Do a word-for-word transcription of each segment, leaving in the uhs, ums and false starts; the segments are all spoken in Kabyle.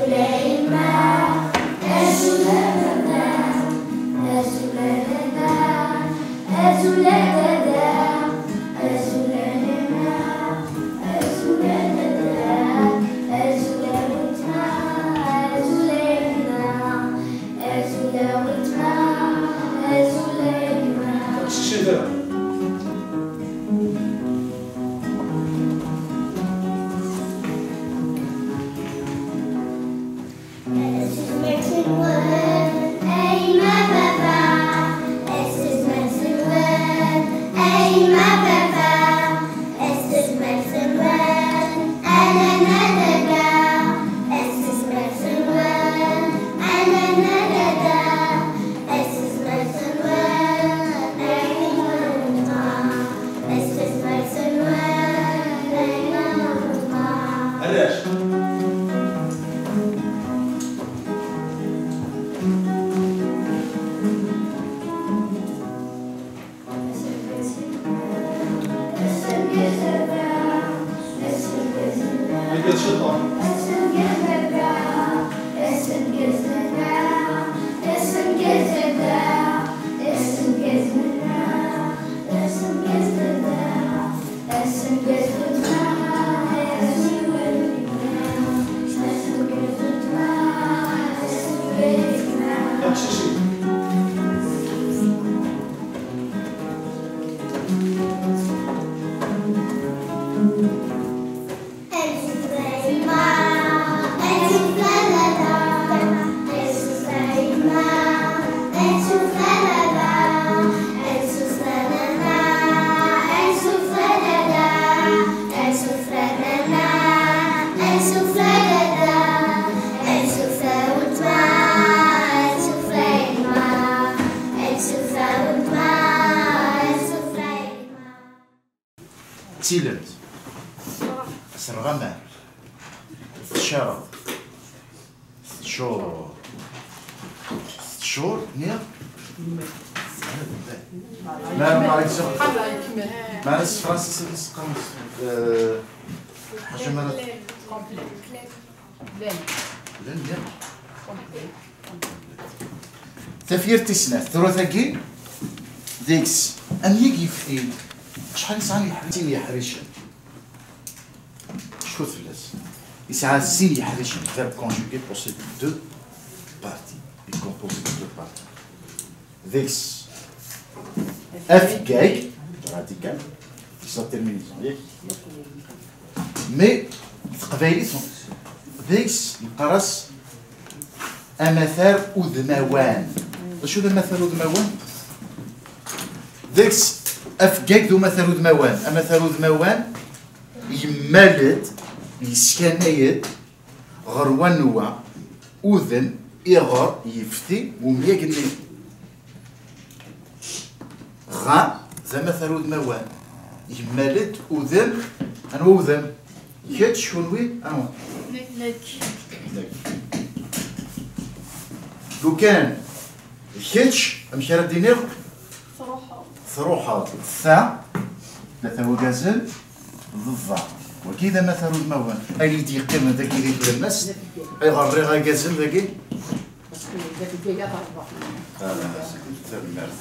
Azul a baba, azul a baba, azul a baba, azul a baba, azul a baba, azul a weltma, azul a gma, azul a weltma, azul a gma. Ur teččiḍ ara. Arrac. Argaz ciṭṭan. Aqcic-ik. Tilemt. Tesreɣ aman. Tecreḍ. Teččur. Teččur, niɣ? Ma, par exemple, ma s tefransist ad s-teqqareḍ, euh, ḥaǧa ma ara. Llan. Llan, llan. Tafyirt tis snat, tura tagi, deg-s, amyag yeftin, acḥal yesɛan yeḥri-, sin yeḥricen? Cfut fell-as. Yesɛa sin yeḥricen, verbe conjugué possède deux parties. Il compose de deux parties. Deg-s afeggag, radical, deg-s la terminaison, yak? Mais teqbaylit, deg-s neqqar-as amatar udmawan. D acu d amatar udmawan? Deg-s afeggag d umatar udmawan. Amatar udmawan yemmal-d, yeskanay-d ɣer wanwa udem iɣer yefti umyag-nni. Ɣa d amatar udmawan. Yemmal-d udem. Anwa udem? Kečč, kunwi, anwa? Nekk. Nekk. Lukan d kečč, amek ara d-iniɣ? Truḥeḍ. Truḥeḍ. Ta, tlata wagazen, d ḍa. Wagi d amatar udmawan. Ayen i d-yeqqimen dagi di tlemmast, ayɣer rriɣ agazen dagi? Parce que dagi d aya ḍerbeɣ. Ah, tanemmirt.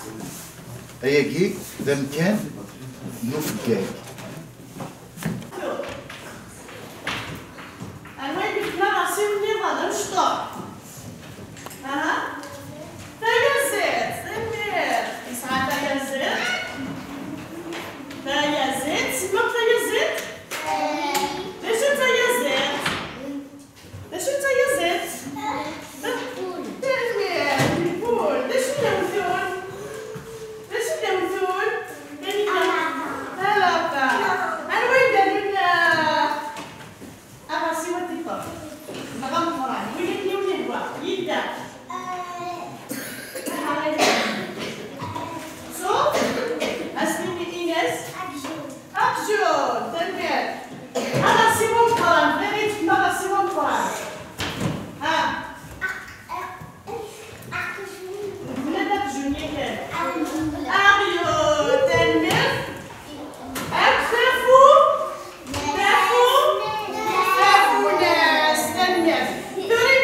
Ayagi d amkan n ufeggag. Anwa i d-yefkan aɣersiw nniḍen amecṭuḥ? Aha. Tayaziḍt, tanemmirt. Yesɛa tayaziḍt? Tayaziḍt, semmeɣ tayaziḍt? D acu d tayaziḍt? D acu d tayaziḍt? Tanemmirt, lbul. D acu d amzun? D acu d amzun? Talaba. Anwa i d-rrun, ah, aɣersiw ad d-iffeɣ? Neɣ ameqqran? Win akken i wen-ihwa. Yedda. Aha, yedda. Ṣṣut? Ad s-nini Ines? Aqjun, tanemmirt. Aɣersiw ameqqran, Farid, ma aɣersiw ameqqran. Ha. Mlal aqjun yakan. Aɣyul, tanemmirt. Akk tafu-, tafu-, tafunast, tanemmirt. Tura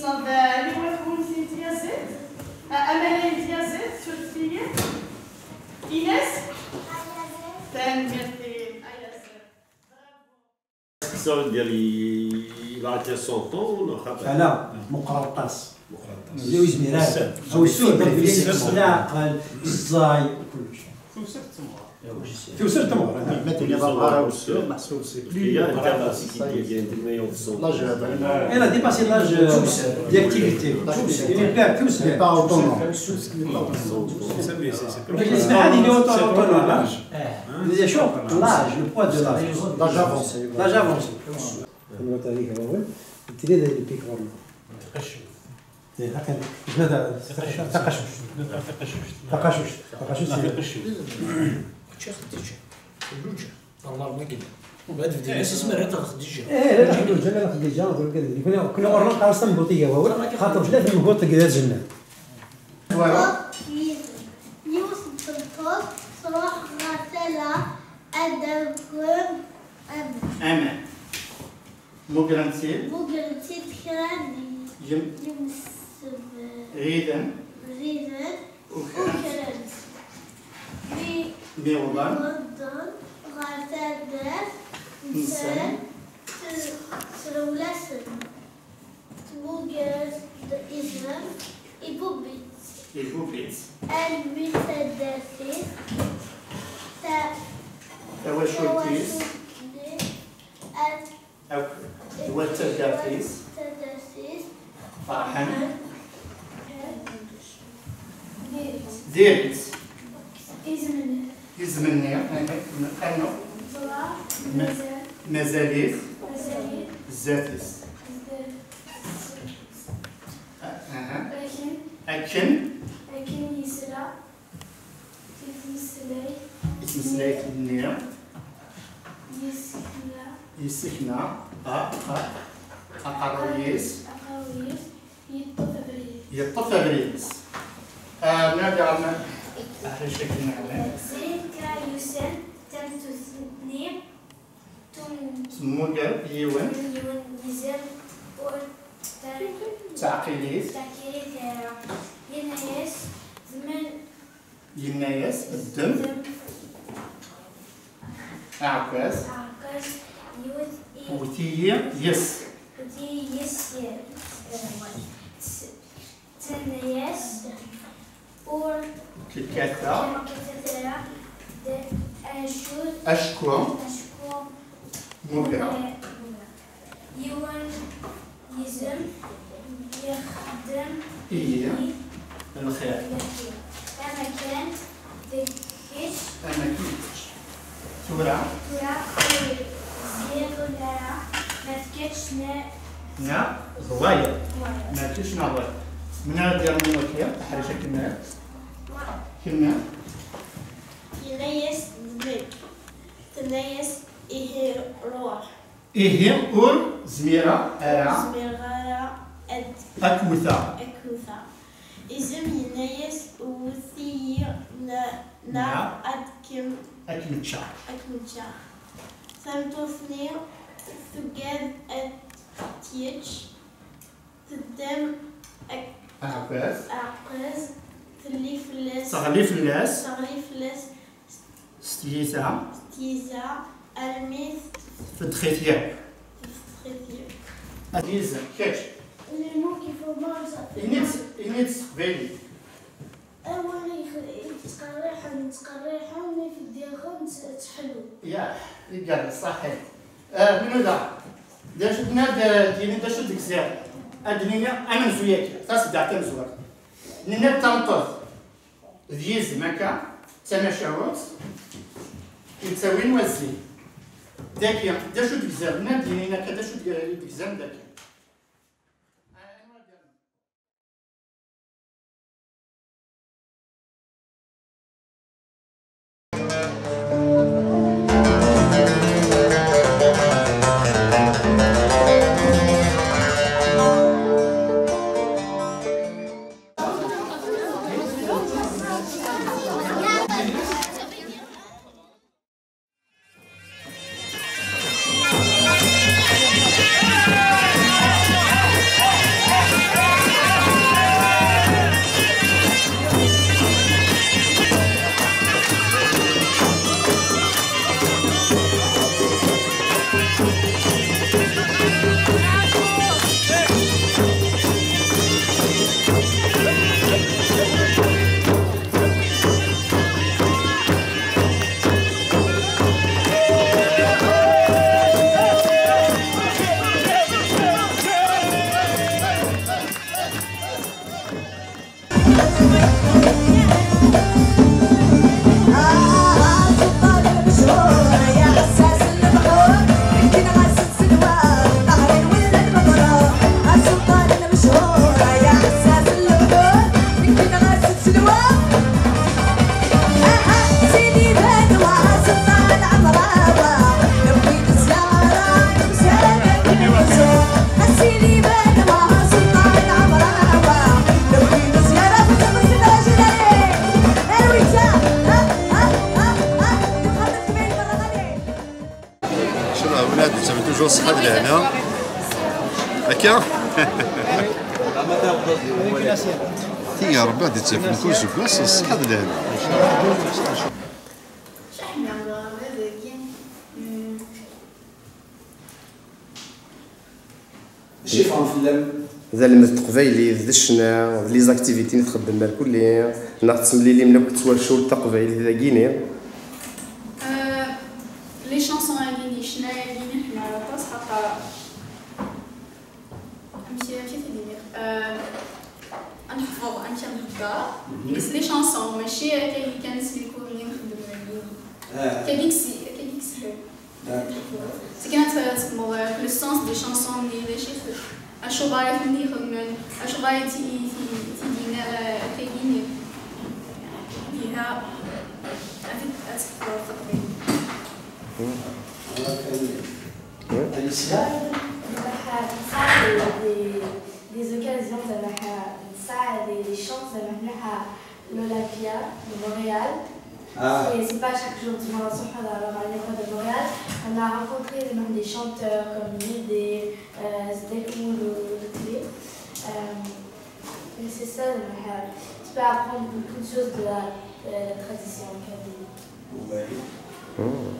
Aniwa-tkun tin tyaziḍt? A- Amalay n tyaziḍt, surfet-iyi. Ines? Tanemmirt-im, ay azal. Bravo. Ça veut dire, il, il a été cent ans, neɣ xaṭi? Ala, meqqer aṭas. Meqqer aṭas. Ur yezmir ara. Awessar, awessar, leɛqel, ẓẓay, kullec. Tewser temɣer. Tewser temɣer. Ma tiniḍ awessar, meḥsub c'est plus. Il a dépassé l'âge de l'activité. Il est plus, plus. Pas autonome. L'âge, le poids de l'âge. L'âge avancé. L'âge avancé. Tili d ayelpik ɣur-neɣ. Taqacuct. Taqacuct. Taqacuct. Taqacuct. Mačči Xeddiǧa. Lluǧa. Ɣer Lmeṛ ma yella. Mbeɛd bdiɣ-as isem rran ɣer Xeddiǧa. Eh, rran ɣer Xeddiǧa, rran ɣer Xeddiǧa. Kunwi ɣur-neɣ qqaren-as tambuṭ i yawawel, xaṭer tella temguṭ deg d azennad. Yiwet n tmeṭṭut truḥ ɣer tala ad d-tawi aman. Aman. Mugren-tt-id. Mugren-tt-id kra n yim-, yimsebrid. Riden. Riden. Ukren. Ukren-tt. Mi, mi wḍen. Wḍen ɣer taddart nsen, nsen. T-, trewla-sen. Tmuger-d izem, ibubb-itt. Ibubb-itt. Almi taddart-is, ta-, tawacult-is, tawacult-nni, ad-, akk d wat taddart-is, taddart-is, ferḥen. Ferḥen. Diri-tt. Izem-nni. Izem-nni, anu? Ẓra, ma-, mazal. Mazal-it. Mazal-it. Zdat-is. Zdat-is. Aha. Akken. Akken. Akken yesla i tmeslayt. I tmeslayt-nni. Yessekna. Yessekna. A, a, aqerruy-is. Aqerruy-is. Yeṭṭef abrid. Yeṭṭef abrid-is. Ah, nadi ɣer ma-, aḥric akken neɛlem. Srid kra yusan, tameṭṭut-nni tum-, temmuger yiwen. Yiwen yizem ur tt-, teɛqil-it. Teɛqil-it ara. Yenna-yas, d men Yenna-yas, ddem aɛekkaz. Aɛekkaz, yiwet i-, wwet-iyi yes. Wwet-iyi yes, eh, s-, tenna-yas, ur tekkat ara. Tekkat ara, d-, acku, acku, acku mugreɣ. Mugreɣ. Yiwen yizem yexdem-iyi lxir. Lxir. Ama kan d kečč. Ama kan d kečč. Tura? Tura ur ẓriɣ ara ma d kečč neɣ, neɣ d wayeḍ. Wayeḍ. Ma d kečč neɣ d wayeḍ. Mnir ad d-yernu wakka, aḥric akken. Wa. Kenna? Yenna-yas d nekk. Tenna-yas ihi ruḥ. Ihi, ur zmireɣ ara. Ur zmireɣ ara ad, ad k-wteɣ. Ad k-wteɣ. Izem yenna-yas, wwet-iyi ne-, neɣ, neɣ ad kem-, ad kem-ččeɣ. Ad kem-ččeɣ. Tameṭṭut-nni tugad ad tt-yečč. Teddem ak-, aɛekkaz. Aɛekkaz, telli fell-as. Teɣli fell-as. Teɣli fell-as. S tyita. S tyita, armi tfeddex-it yakk. Tfeddex-it yakk. Ad yizem, kečč. Les mots qu'il faut mal. Ini-d, ini-d s teqbaylit. Awal i, i yettqerriḥen, ttqerriḥen, i feddiɣen, tt-, tteḥlu. Yah, igerrez, ṣaḥit. Ah, Menuda, d acu tenna-d, ah, d-yini d acu d-gziɣ? Ad d-nini amenzu-yagi, taseddaɛt tamezwarut. Nenna-d tameṭṭut d yizem akka, d tamacahut, yettawin wazzil. Dagi, d acu d-gziɣ? Nenna-d yini akka, d acu d-, d-gzan dagi? Ṣṣeḥḥa d lehna. Akka? Ti ya Ṛebbi ad d-ittafen kul seg wass, ṣṣeḥḥa d lehna. Acu ḥemmleɣ deg uɣerbaz-agi? Hmm. Acu yeffɣen fell-am? D almed n teqbaylit, d ccna, d les activités i txeddem merkulli, neɣ tettemlilim akk d twacult taqbaylit dagini? Euh, les chansons-agi, ccna-agi, ḥemmleɣ aṭas, xaṭer amek, amek i t-id-iniɣ? Euh, ad nḥefḍ amek ad nhedder, mais les chansons, mačči akka kan smikur-nni nxeddem dagini. Ah. Akka i yes-, akka i yeshel. C'est que notre, euh, le sens des chansons, mais les chiffres, acuɣer i ten-ixedmen, acuɣer i ti-, ti-, ti-, d-yenna, euh, akkagi-nni. Iha, ad t-, ad tefkeḍ taqbaylit. Alicia? Des, des occasions, des, des chances, l'Olympia de Montréal. Ah. C'est, c'est pas chaque jour du mois, on se rejoint dans le Rallye de Montréal. On a rencontré des, des chanteurs comme Lidé, euh, Zdek ou le, le Clé. Euh, mais c'est ça, le Montréal. Tu peux apprendre beaucoup de choses de la, de la tradition kabyle. Oui. Hmm.